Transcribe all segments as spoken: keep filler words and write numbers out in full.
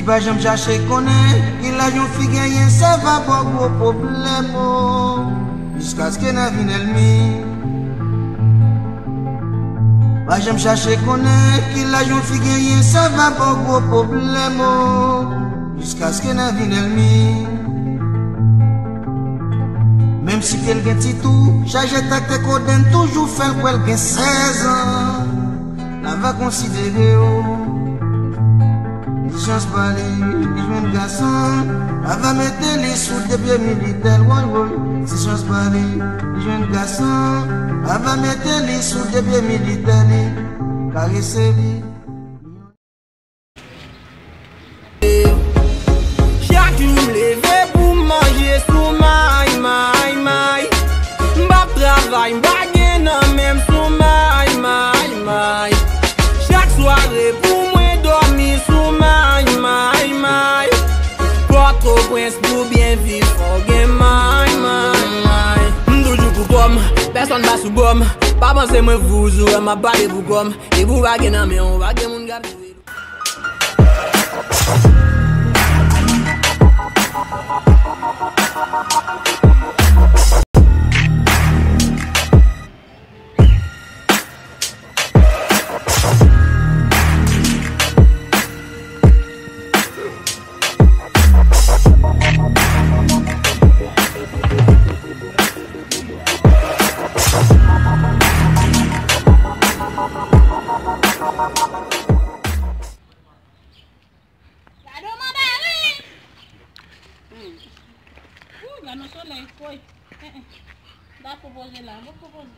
Pa janm chache konnen ki laj yon fi genyen, sa va ba w gwo pwoblèm, o, jiskaske n a vin ènmi. Pa janm chache konnen ki laj yon fi genyen, sa va ba w gwo pwoblèm, o, jiskaske n a vin ènmi. Menm si ke l gen ti tou, chaje tak te kodenn, toujou fè l kwè l gen sèz an. L ava konsidere w. Li chans pa li, li jwenn gason. L ava mete li sou de pye militè l, woy, woy. Se chans pa li, li jwenn gason. L ava mete li sou de pye militè li. Karese li. Chak jou m leve pou m manje sou may, may, may. M p ap travay, m pa gen nan men m sou may, may, may. Chak sware pou mwen dòmi sou may, may, may. Pòtoprens pou byen viv, fò w gen may, may, may. M toujou pou kò m, pèsonn pa sou bò m. Pa panse mwen fou, ou wè m ap pale pou kò m. Depi w pa gen nan men w, pa gen moun k ap jwe. Gade yon mandarin! Hmm. Ooh, gade yon solèy, foy. Eh, eh. Da pwopoze la, bon pwopoze.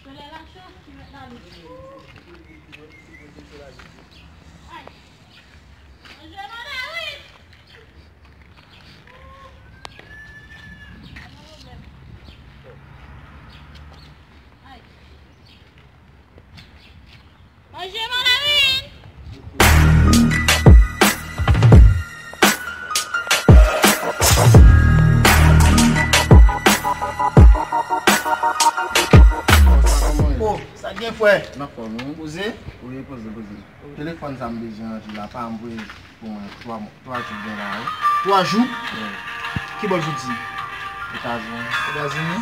Solèy la cho, ki mèt la lou. Ay. Manje mandarin! Ay. Manje mandarin! Oh, sa gen, frè? Nan fòm, wi. Poze? Wi, poze, poze. Telefòn sa m bezwen ranje la, pa m voye pou mwen twa mwa, twa jou byen la, wi. Twa jou? Wi. Ki bò jodi? Etazini. Etazini?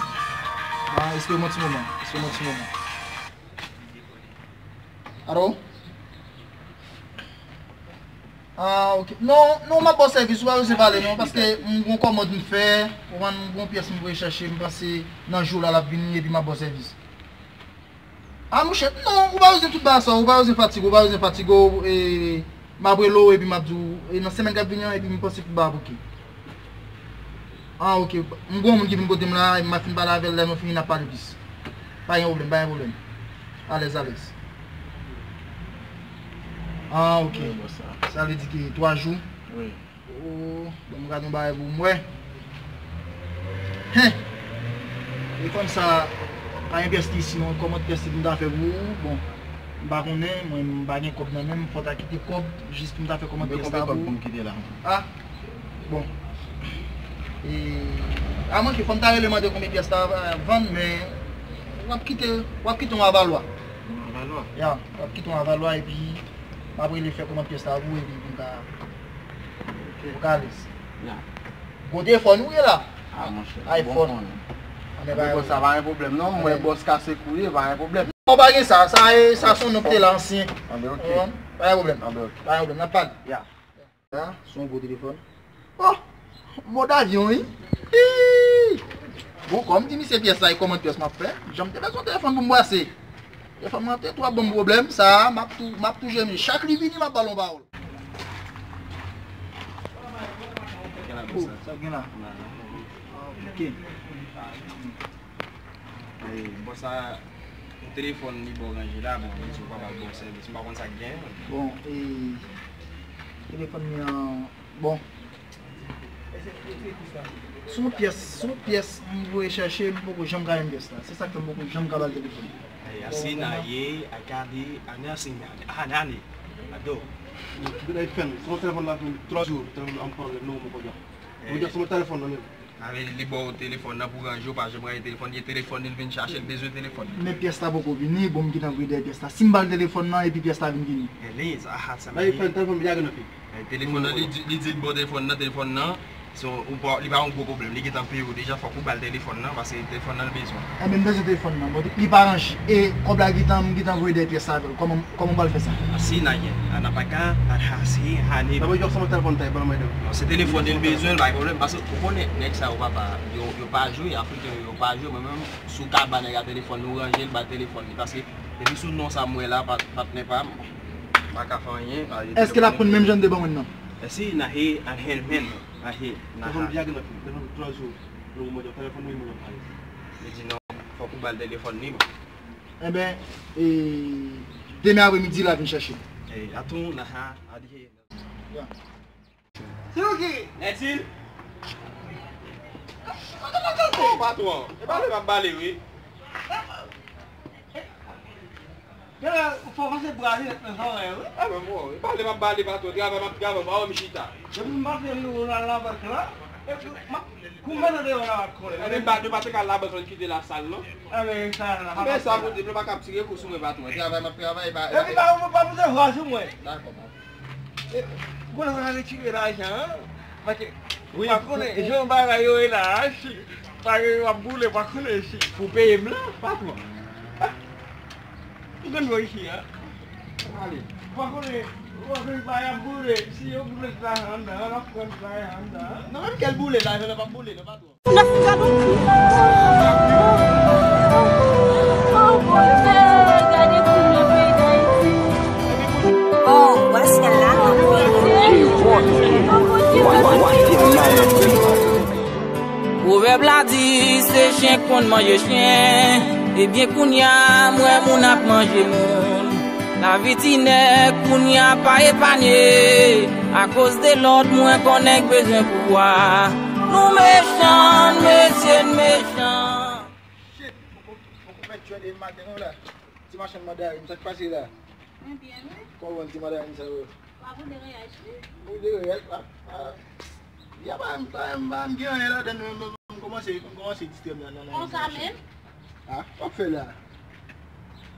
Ah, espere m yon ti moman. Espere m yon ti moman. Alo? Ah, ok. Non, non, m ap ba w sèvis, ou pa bezwen pale non, paske m gon kòmand m fè, ou konprann, m gon pyès m voye chèche, m panse nan jou la l ap vini epi m ap ba w sèvis. Ah, monchè, non, ou pa bezwen tout bagay sa, ou pa bezwen fatige, ou pa bezwen fatige w, e, m ap rele w epi m ap di w, e, nan semèn k ap vini an, epi m panse tout bagay ap ok. Ah, ok. M gon moun ki vin kote m la, e m ap fin pale avè l, lè nou fini, n ap pale plis. Pa gen pwoblèm, pa gen pwoblèm. Alèz, alèz. Ah, ok. Wi, bòs la. Sa vle di ke twa jou? Wi. Oh, bon, m gade yon bagay pou m wè. Hen! E kòm sa, pa gen pyès ki isi non, kòmand pyès li pou m ta fè pou ou, bon, m pa konnen, mwen m pa gen kòb nan men m, fò w ta kite kòb, jis pou m ta fè kòmand pyès la pou ou. Mwen konbyen kòb pou m kite la? Ah, bon. E, a mwen ke fò m ta rele mande konbyen pyès la vann, men w ap kite, w ap kite yon avalwa. Yon avalwa? Ya, w ap kite yon avalwa epi m ap rele fè kòmand pyès la pou ou epi pou m ta Ok. Ou ka alèz. Ya. Gwo telefòn ou ye la? Ah, monchè, bon iPhone. Anben, anben, bòs, sa pa gen pwoblèm non. Mwen, bòs kase kou ye, pa gen pwoblèm. Non, pa gen sa, sa, e, sa se yon nonm ki te la ansyen. Anben, ok. Ou konprann? Pa gen pwoblèm. Anben, ok. Pa gen pwoblèm, n ap pale. Ya. Sa, se yon gwo telefòn. Oh! Mòd avyon, wi. Ii! Bon, kòm di misye pyès la, e kòmand pyès m ap fè, jan m te bezwen telefòn pou m brase. Telefòn mwen te twò ban m pwoblèm, sa a, m ap tou, m ap tou jwenn li. Chak li vini, m ap ba l yon pawòl. Gen la, bòs la. Sa gen la? Ok. E, bòs la, yon telefòn li ba w ranje la, bon, li di w pa ba l bon sèvis, m pa konn sa k gen. Bon, e, telefòn li an, bon. Se yon pyès, se yon pyès m voye chèche, m poko janm ka jwenn pyès la. Se sa k fè m poko janm ka ba l telefòn. Ay, Yasin, aye, akade, ane, asin, ane, ane, ado. Gade fè m, se yon telefòn la, twòp jou, telefòn an pwoblèm, non, mwen poko. Mwen jis yon telefòn nan men. Sa vle di li ba w telefòn nan pou ranje, w pa janm ranje telefòn, gen telefòn li, l vin chache, l bezwen telefòn li. Men pyès la poko vini, bon, m gentan voye dèyè pyès la. Si m ba l telefòn nan epi pyès la vin vini. Gen li, sa, ah, sa Bay, fè telefòn, vin lage nan pi. Telefòn nan, li di, li di l ba w telefòn nan, telefòn nan, so, ou pa, li pa yon gwo pwoblèm. Li gentan peye w deja, fòk ou ba l telefòn nan, paske telefòn nan l bezwen. Enben, m bezwen telefòn nan. Bon, li pa ranje. E kòb la gentan, m gentan voye dèyè pyès la avè l. Kòman, kòman m pral fè sa? Así nadie, anapaka, anhasi, hane. Nan mwen, jòf, sa mwen telefòn tèl, ban mwen de. Non, se telefòn li bezwen, pa gen pwoblèm, paske ou konnen, nèg sa yo, papa, yo, yo pa jwe, Afriken yo, yo pa jwe, mwen menm, sou kaba nèg a telefòn, nou ranje l, ba l telefòn li, paske depi sou non sa m wè la, pa, patnè pa m, m pa ka fè anyen, pa Èske l ap pran menm jan de ban mwen nan? Así nadie, anhasi, nadie, naha. Telefòn byen gen nan pi, telefòn twa jou, nou mwen telefòn nou mwen pale. Li di non, fòk ou ba l telefòn li, bon. Enben, e, demen apremidi, l a vin chèche. E, atou, naha, adye. Ya. Se ou ki? Nètil. Kote l ap pase? O, patwon. E pa lè m ap bale, wi. Genlè, fò pase bra li nan zòrèy, wi. A, men bon, e pa lè m ap bale, patwon. Travay m ap travay, pa wè m chita. Depi m pase m nan labank la, epi m ap Kouman nan deyò la w ap konnen? Enben, m pa, nou pa te ka al labank lan kite lasal, non? Enben, sa la, pa sa pou di, nou pa ka ap tire kou sou mwen, patwon. Travay, m ap travay, pa. Epi pa, pa poze vwa sou mwen. Dakò, patwon. E, konnen sa retire lajan, an? Paske, wi, pa konnen, jan bagay yo ye la, a, si, bagay yo ap boule, pa konnen si. Pou peye m la, patwon. A, ou konn bò isi, a? Ale. Pa konnen, w ap vin pa y ap boule, si yo boule lajan anndan, an, n ap pran lajan anndan. Non, menm kè l boule, lajan nan p ap boule, non, patwon. Pwovèb la di, se chen k konn manje chen. Ebyen, kounye a, m wè moun ap manje moun. Lavi ti nèg kounye a pa epanye. Akoz de lòd, mwen konnen k bezwen pouvwa. Nou mechan, mesye, n mechan. Shit, poko, poko fè djòl e maten non la. Ti machann mandarin, sa k pase la? Mwen byen, wi. Kòman ti mandarin sa yo? W ap boude reyaj, wi. Boude reyaj, a, a. Ya pa, m pa, m pa, m gen anyen ladan, m, m, m kòmanse, m kòmanse distrè m nan, nan, nan. Konsa menm? A, w ap fè la.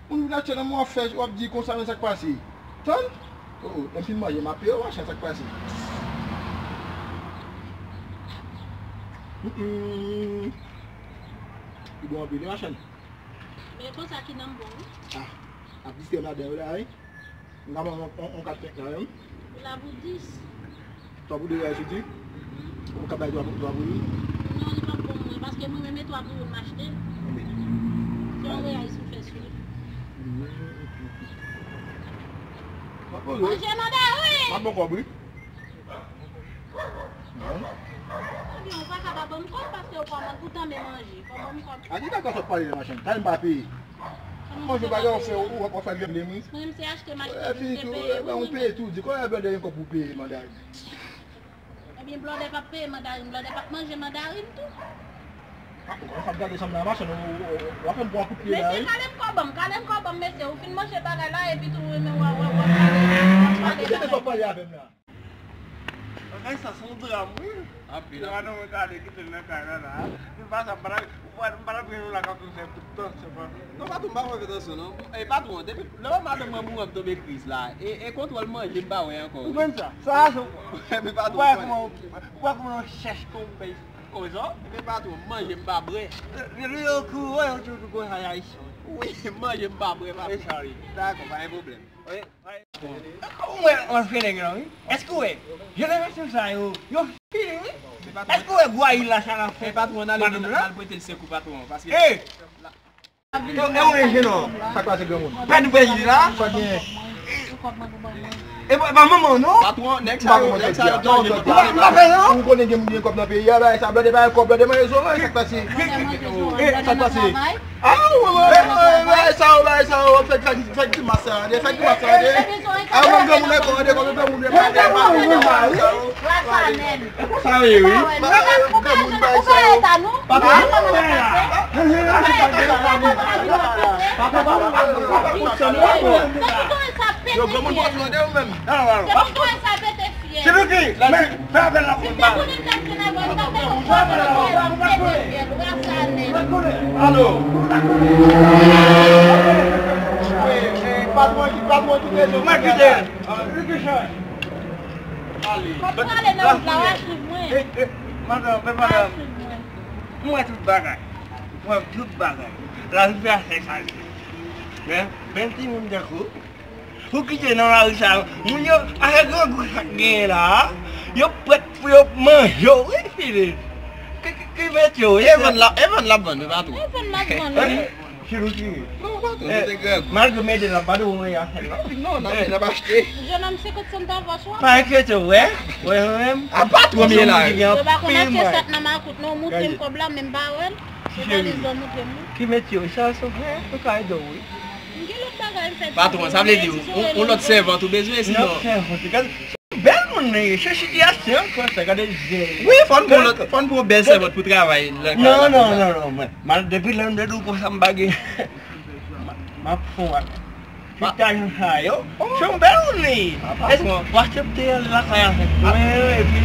Moun vin atche nan mwen w ap fè, w ap di konsa, men sa k pase? Tann. O, lè m fin manje, m ap peye w, machann, sa k pase? Hum, hum. Li bon anpil, wi, machann. Men konsa ki nanm bon, wi. A, ap distrè m ladan yo la, wi. M ka ban w yon, yon, yon kat senk la, wi. Ou la pou dis. Twa pou de reyal sou di? Ou ka bay twa pou, twa pou li? Non, li p ap bon mwen, paske mwen menm e twa pou youn m achte. Se yon reyal sou fè sou li. Manje mandarin! M ap bon kòb, wi. Non. Ebyen, ou pa ka pa ban m kòb, paske ou pa mank ou tanmen manje. Fò ban m kòb. A ki dakò sa w pale la, machann? Talè m pa peye. Manje bagay w fè, ou, ou, ou fè grenn wi. Mwen menm se achte m achte, m te peye wi mwen menm. Ou peye tou, di kòman blòdè gen kòb pou peye mandarin. Ebyen, blòdè p ap peye mandarin, blòdè p ap manje mandarin tou. A, ou konn sa m gade sanm nan machann, ou, ou, ou ap fè m pran kout pye la wi. Mesye, kale m kòb an m, kale m kòb an m, mesye, ou fin manje bagay la, epi tou, ou renmen w ap, w ap, w ap pale, w ap pale bagay. A ki tande sa w pale avè m la? Bagay sa se yon dram wi. Anpil, anpil. Mwen gade kite l nan kay la la. Se pa sa, m pa ta, m pa ta renmen la k ap fè tout tan, se pa. Non, patwon, m pa pran atansyon non. E patwon, depi lè madanm mwen mouri m tonbe kriz la. E, e kontwòl manje m pa wè ankò wi. Ou konn sa? Sa se. Men patwon, ou wè kòman, ou wè kòman yon chèch tonbe konsa? Men patwon, manje m pa bwè. Depi yo kouri, yo toujou konsa, Ayisyen. Wi, manje m pa bwè, patwon. E sa wi. Dakò, pa gen pwoblèm. Ou wè anfenèg lan wi. Èske w wè? Jenerasyon sa yo, yo fini wi. Èske w wè gwayil la sa l ap fè madanm lan? Al prete l sekou patwon an, paske. Ey! Yo, e w menm jenon, sa k pase granmoun? Pèn ou pèn li la? Sa gen. E pa, pa manman w non? Patwon, nèg sa yo, nèg sa yo danje. Ou pa, ou pa fè non? Ou konnen gen moun gen kòb nan peyi a, bagay sa, blòdè pa gen kòb, blòdè manje zorèy, sa k pase? E, sa k pase? A, ou, ou, ou, bagay sa yo, bagay sa yo, fè, fè, fè grimas sa, de, fè grimas sa, de. A, ou menm granmoun e pran, de, kòm granmoun e pran, de, bagay sa yo. Sa ye wi. Granmoun bagay sa yo. Papa. Papa, papa, papa. Yo, granmoun pa tande ou menm. Se pou sa pete fyèl. Se pou ki? Men, fè apèl la pou m pale. Alo. Patwon ki, patwon ki bezwen. Mwen kite. Rikichon. Ale. Kòm prale nan wout la, w a swiv mwen. Madanm, men madanm. W a swiv mwen. M wè tout bagay. M wè tout bagay. Lari a fè sa. Men, men timoun tankou ou kite nan lari sa yo. Moun yo, avèk grangou sa k genyen la a, yo prèt pou yo manje w, wi, Filip. Ki, ki, ki mete w, wi. E vann la, e vann l ap vann, wi, patwon. E vann l ap vann, wi. Chilou ki. Non, patwon, se te grangou. Malgre mete la, pa de ou, ya. Non, n ap, n ap achte. Jennonm senkant san ta vòch, w ap. Pa enkyete w, wè. Wè, wè, menm. A, patwon, m ye la. Yo pa konn achte sèt nan makout, non, montre m kòb la, men m pa wè l. Se valiz la, montre m, non. Ki mete w, sa, se vre, nou ka ede w, wi. M gen lòt bagay m fè. Patwon, sa vle di, yon, yon lòt sèvant ou bezwen, sinon. Lòt sèvant, gade. Bèl moun li ye, se sitiyasyon ankò sa, gade zen. Wi, fò n pran lòt, fò n pran bèl sèvant pou travay nan kay la. Non, non, non, non, mwen, mal, depi lè m te di w konsa m pa gen. M ap fè w ak. Fita yon sa yo. Se yon bèl moun li ye. W aksepte al lakay avèk mwen, epi.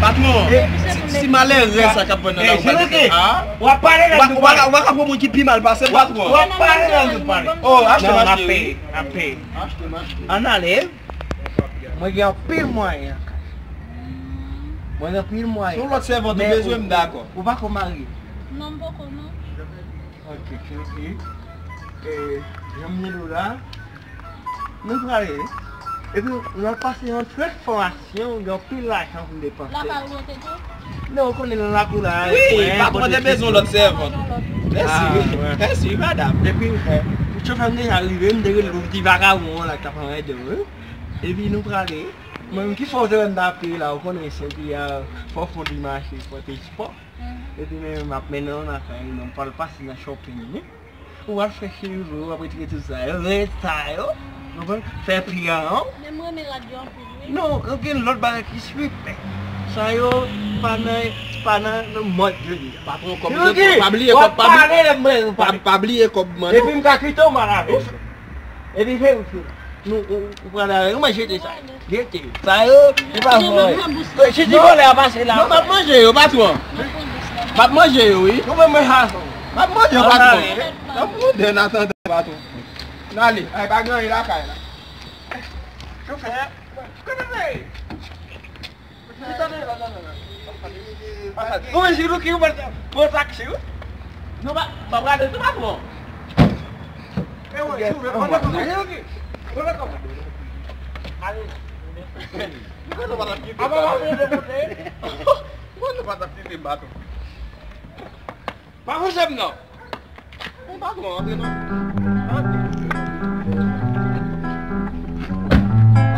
Patwon, si, si malere sa k ap vann nan la, ou pa di, a? W ap pale nan ou pa ka pran moun ki pi mal pase m, patwon. W ap pale nan nou pale. Oh, achte m achte, wi. Achte m achte. Ann ale. Mwen gen anpil mwayen lakay. Mwen gen anpil mwayen. Si yon lòt sèvant ou bezwen, m dakò. Ou pako marye? Non, m poko, non. Ok, ok. E, jan m ye la, nou prale. Epi, nou al pase yon trèt fòmasyon, gen anpil lajan pou n depanse. Lakay ou yo te tou? Non, ou konnen nan lakou la. Wi, patwon te bezwen lòt sèvant. Mèsi, wi. Mèsi, wi, madanm. Epi, chofè m deja rive, m te rele pou ti vakabon an la k t ap anrede m, wi. Epi nou prale. Mwen, ki fè w te wè m t ap peye la, ou konnen Senpyè a, fò fon di mache, fò te spò. Epi men, m ap mennen w nan kay, non, m pral pase nan shopping, wi. Ou al fè cheve w, w ap retire tout sa yo, rès sa yo. Ou konprann? Fè pli an. Men m renmen rad yo anpil, wi. Non, gen lòt bagay ki sipè. Sa yo pa nan, pa nan, nan mòd jodi a. Patwon, kòb, pa bliye kòb, pa bliye kòb mwen. Epi m ka kite w mal avè l. Epi fè ou fè. Nou, ou, ou pran la, ou manje de sa. Jete. Sa yo, ou pa vle. Si ti vòlè a pase la. Non, m ap manje yo, patwon. M ap manje yo, wi. Ou mwen manje sa. M ap manje yo, patwon. Nan pwoblèm nan tantan, patwon. N ale, ay pa gen anyen lakay la. Chofè, kote w ye? Ou menm, Chilou ki ou pran taksi, wi. Nou pa, pa prale tou, patwon. E wè, Chilou, pran taksi, Chilou ki. Pran taksi. Ale. Mwen nou pa t ap kite m, patwon. Pa fouche m non. Bon, patwon, antre non. Antre.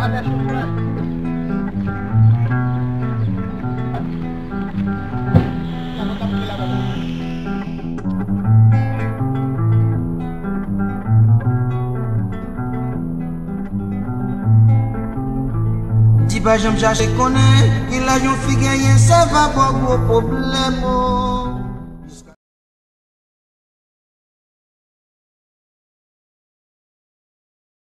Atè, chofè. Di pa janm chache konnen, gen lè yon fi genyen, se va ba w gwo pwoblèm, o.